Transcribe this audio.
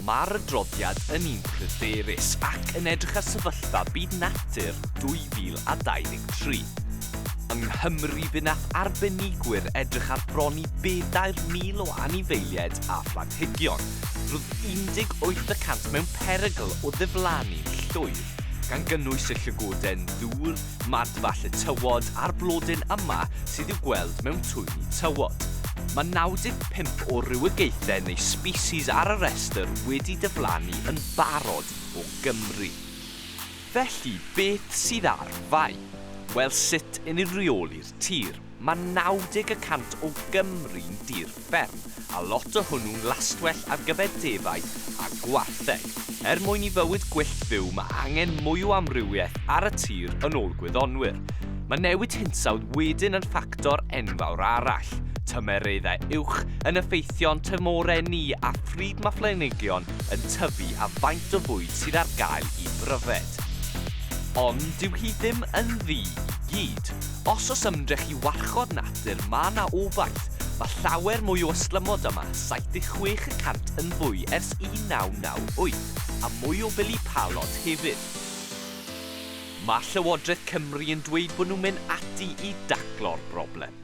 Mae'r adroddiad yn un pryderus ac yn edrych ar sefyllfa byd natur 2023. Yng Nghymru fe wnaeth arbenigwyr edrych ar bron i 4,000 o anifeiliaid a phlanhigion, roedd 18 y cant mewn perygl o ddiflannu'n llwyr, gan gynnwys y llygoden ddŵr, madfall y tywod a'r blodyn yma sydd i'w gweld mewn twyni tywod. Mae 95 o rywogaethau neu species ar y rhestr wedi diflannu yn barod o Gymru. Felly, beth sydd ar fai? Wel, sut i ni reoli'r tir? Mae 90 y cant o Gymru'n dir fferm, a lot o hwnnw'n lastwell ar gyfer defaid a gwartheg. Er mwyn i fywyd gwyllt fyw, mae angen mwy o amrywiaeth ar y tir yn ôl gwyddonwyr. Mae newid hinsawdd wedyn yn ffactor enfawr arall. Tymereddau uwch yn effeithio'n tymhorau ni a phryd mae phlanhigion yn tyfu a faint o fwyd sydd ar gael i bryfed. Ond dyw hi ddim yn ddu i gyd. Os oes ymdrech i warchod natur, mae 'na obaith. Mae llawer mwy o ystlumod yma, 76 y cant yn fwy ers 1998, a mwy o bilipalod hefyd. Mae Llywodraeth Cymru yn dweud bod nhw'n mynd ati i daclo'r broblem.